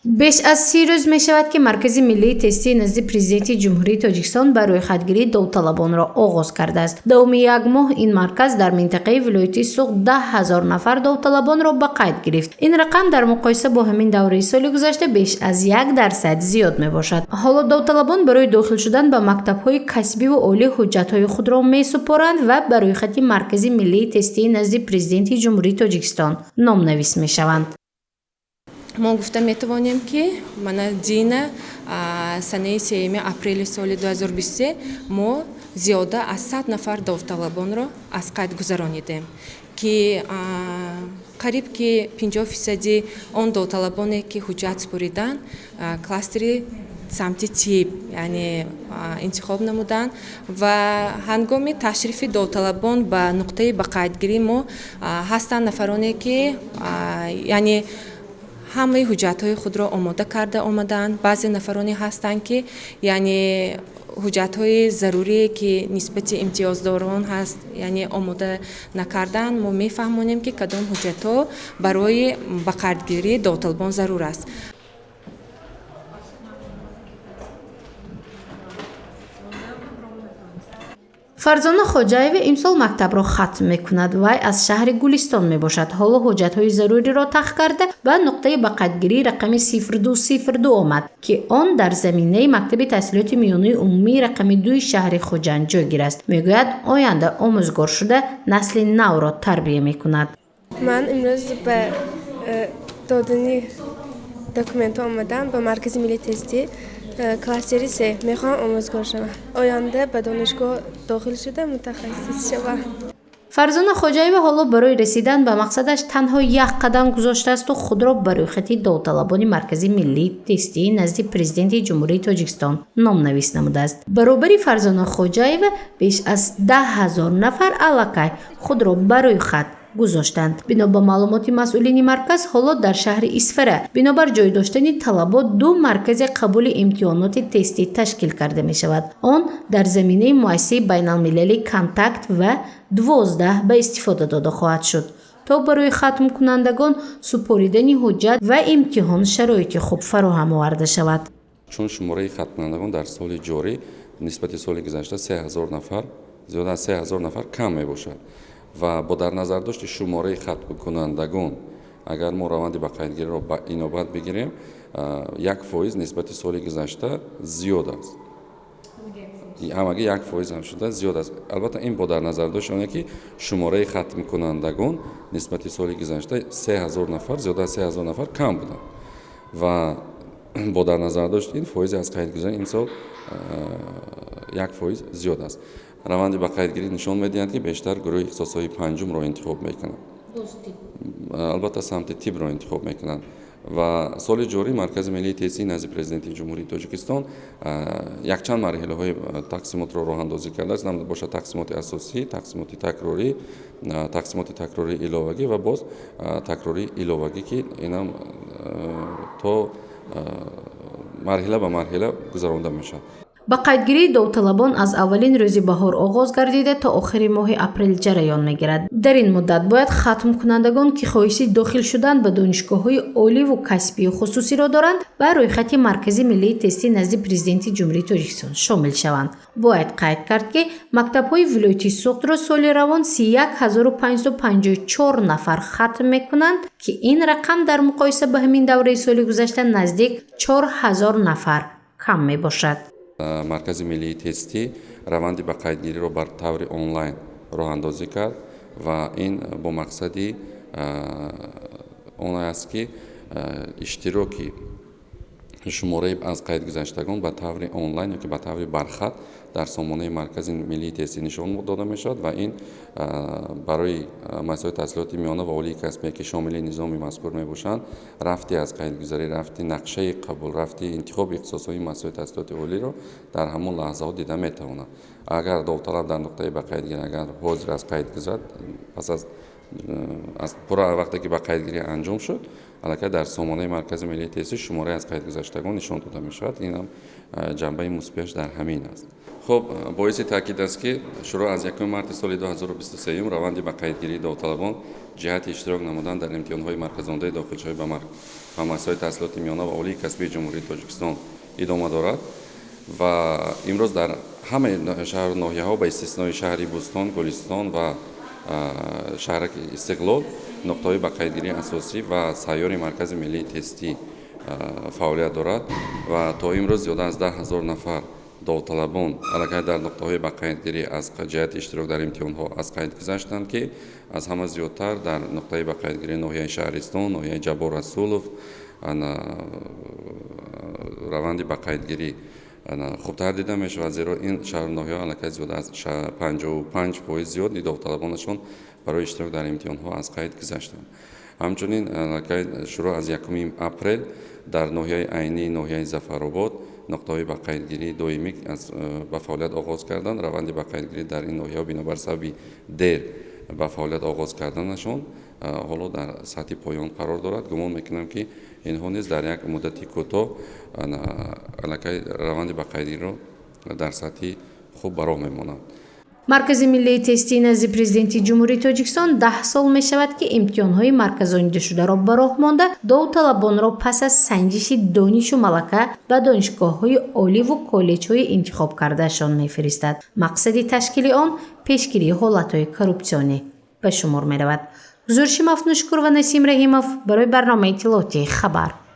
Беш аз 30 рӯз мешавад, ки Маркази миллии тестии назди Президенти Ҷумҳурии Тоҷикистон ба рӯйхатгирии довталабонро оғоз кардааст. Давоми як моҳ ин марказ дар минтақаи вилояти Суғд 10 000 нафар довталабонро ба қайд гирифт. Ин рақам дар муқоиса бо ҳамин давраи соли гузашта беш аз 1% зиёд мебошад. Ҳоло довталабон барои дохил шудан ба мактабҳои касбиву олӣ ҳуҷҷатҳои худро месупоранд ва ба рӯйхати Маркази миллии тестии назди Президенти Ҷумҳурии Тоҷикистон номнавис мешаванд. Мо гуфта метавонем, ки мана дина, санаи 3 апрели соли 2023, мо зиёда аз 100 нафар довталабонро аз қайд гузаронидем, ки қариб ки 50 фисади он довталабоне, ки ҳуҷҷат супориданд, кластери самти тиб, яъне, интихоб намуданд. Ва ҳангоми ташрифи довталабон ба нуқтаи ба қайдгирӣ мо ҳастанд нафароне, ки, яъне, ҳамаи ҳуҷҷатҳои худро омода карда омадаанд. Баъзе нафароне ҳастанд, ки, яъне, ҳуҷҷатҳои зарурие, ки нисбати имтиёздорон ҳаст, яъне, омода накардаанд. Мо мефаҳмонем, ки кадом ҳуҷҷатҳо барои ба қайдгирии довталабон зарур аст. Фарзона Хоҷаева имсол мактабро хатм мекунад. Вай аз шаҳри Гулистон мебошад. Ҳоло ҳуҷҷатҳои заруриро тах карда, ба нуқтаи ба қайдгирии рақами 0202 омад, ки он дар заминаи мактаби таҳсилоти миёнаи умумии рақами 2-и шаҳри Хуҷанд ҷойгир аст. Мегӯяд, оянда омӯзгор шуда, насли навро тарбия мекунад. Ман имрӯз ба додани документҳо омадам ба Маркази миллии тестӣ, кластери се. Мехоҳам омӯзгор шавам, оянда ба донишгоҳ дохил шуда, мутахассис шавам. Фарзона Хоҷаева ҳоло барои расидан ба мақсадаш танҳо як қадам гузоштаасту худро ба рӯйхати довталабони Маркази миллии тестии назди Президенти Ҷумҳурии Тоҷикистон номнавис намудааст. Баробари Фарзона Хоҷаева беш аз 10 000 нафар аллакай худро ба рӯйхат гузоштанд. Бино ба маълумоти масъулини марказ, ҳоло дар шаҳри Исфара бинобар ҷой доштани талабот ду маркази қабули имтиҳоноти тестӣ ташкил карда мешавад. Он дар заминаи муассисаи байналмилалии «Контакт» ва 12 ба истифода дода хоҳад шуд, то барои хатмкунандагон супоридани ҳуҷҷат ва имтиҳон шароити хуб фароҳам оварда шавад. Чун шумораи хатмкунандагон дар соли ҷорӣ нисбати соли гузашта 3000 нафар, зиёда аз 3000 нафар кам мебошад ва бо дар назардошти шумораи хатмкунандагон, агар мо раванди ба қайдгириро ба инобат бигирем, 1% нисбати соли гузашта зиёд аст. Ҳамагӣ 1% ҳам шуда, зиёд аст. Албатта, ин бо дар назардошти оне, ки шумораи хатмкунандагон нисбати соли гузашта 3000 нафар, зиёда аз 3000 нафар кам буданд ва бо дар назардошти ин фоизи аз қайдгузарӣ имсол 1% зиёд аст. Раванди ба қайдгирӣ нишон медиҳанд, ки бештар гурӯҳи ихтисосҳои панҷумро интихоб мекунанд, албатта, самти тибро интихоб мекунанд. Ва соли ҷорӣ Маркази миллии тестии назди Президенти Ҷумҳурии Тоҷикистон якчанд марҳилаҳои тақсимотро роҳандозӣ кардааст. Бошад тақсимоти асосӣ, тақсимоти такрорӣ, тақсимоти такрории иловагӣ ва боз такрории иловагӣ, ки инам то марҳила ба марҳила гузаронда мешавад. Ба қайдгирии довталабон аз аввалин рӯзи баҳор оғоз гардида, то охири моҳи апрел ҷараён мегирад. Дар ин муддат бояд хатмкунандагон, ки хоҳиши дохил шудан ба донишгоҳҳои оливу касбию хусусиро доранд, ба рӯйхати Маркази миллии тестӣ назди Президенти Ҷумҳурии Тоҷикистон шомил шаванд. Бояд қайд кард, ки мактабҳои вилояти Суғдро соли равон 31 554 нафар хатм мекунанд, ки ин рақам дар муқоиса ба ҳамин давраи соли гузашта наздик 4000 нафар кам мебошад. Маркази миллии тестӣ раванди ба қайдгириро бар таври онлайн роҳандозӣ кард ва ин бо мақсади он аст, ки иштироки шумораи аз қайдгузаштагон ба таври онлайн ёки ба таври бархат дар сомонаи Маркази миллии тестӣ нишон дода мешавад. Ва ин барои муассисаҳои таҳсилоти миёна ва олии касбие, ки шомили низоми мазкур мебошанд, рафти аз қайдгузарӣ, рафти нақшаи қабул, рафти интихоби ихтисосҳои муассисаҳои таҳсилоти олиро дар ҳамон лаҳзаҳо дида метавонад. Агар довталаб дар нуқтаи ба қайдгирӣ агар ҳозир аз қайд гузарад, пас аз пурра вақте ки ба қайдгирӣ анҷом шуд. Аллакай дар сомонаи Маркази миллии тестӣ шумораи аз қайдгузаштагон нишон дода мешавад. Ин ҳам ҷанбаи мусбиаш дар ҳамин аст. Хуб, боиси таъкид аст, ки шурӯъ аз 1 марти соли 2023 раванди ба қайдгирии довталабон ҷиҳати иштирок намудан дар имтиҳонҳои марказондаи дохилшавӣ ба муассисаҳои таҳсилоти миёна ва олии касбии Ҷумҳурии Тоҷикистон идома дорад ва имрӯз дар ҳамаи шаҳру ноҳияҳо, ба истиснои шаҳри Бӯстон, Гулистон ва шаҳраки Истиқлол, нуқтаҳои ба қайдгирии асосӣ ва сайёри Маркази миллии тестӣ фаъолият дорад ва то имрӯз зиёда аз 10 000 нафар довталабон аллакай дар нуқтаҳои ба қайдгирӣ аз ҷиҳати иштирок дар имтиҳонҳо аз қайд гузаштанд, ки аз ҳама зиёдтар дар нуқтаи ба қайдгирии ноҳияи Шаҳристон, ноҳияи Ҷаббор Расулов раванди ба қайдгирӣ хубтар дида мешавад, зеро ин шаҳру ноҳияҳо аллакай зиёда аз 55% зиёд довталабонашон барои иштирок дар имтиҳонҳо аз қайд гузаштанд. Ҳамчунин аллакай шурӯъ аз 1 апрел дар ноҳияи Айнӣ, ноҳияи Зафаробод нуқтаҳои ба қайдгирии доимӣ ба фаъолият оғоз карданд. Раванди ба қайдгирӣ дар ин ноҳияҳо бинобар сабаби дер ба фаъолият оғоз карданашон ҳоло дар сатҳи поён қарор дорад. Гумон мекунам, ки инҳо низ дар як муддати кӯтоҳ аллакай раванди ба қайдгириро дар сатҳи хуб ба роҳ мемонанд. Маркази миллии тестии назди Президенти Ҷумҳурии Тоҷикистон 10 сол мешавад, ки имтиҳонҳои марказонидашударо ба роҳ монда, довталабонро пас аз санҷиши донишу малака ба донишгоҳҳои оливу коллеҷҳои интихобкардаашон мефиристад. Мақсади ташкили он пешгирии ҳолатҳои коррупсионӣ ба шумор меравад. Гузориши Мафнушкур ва Насим Раҳимов барои барномаи иттилоотии «Хабар».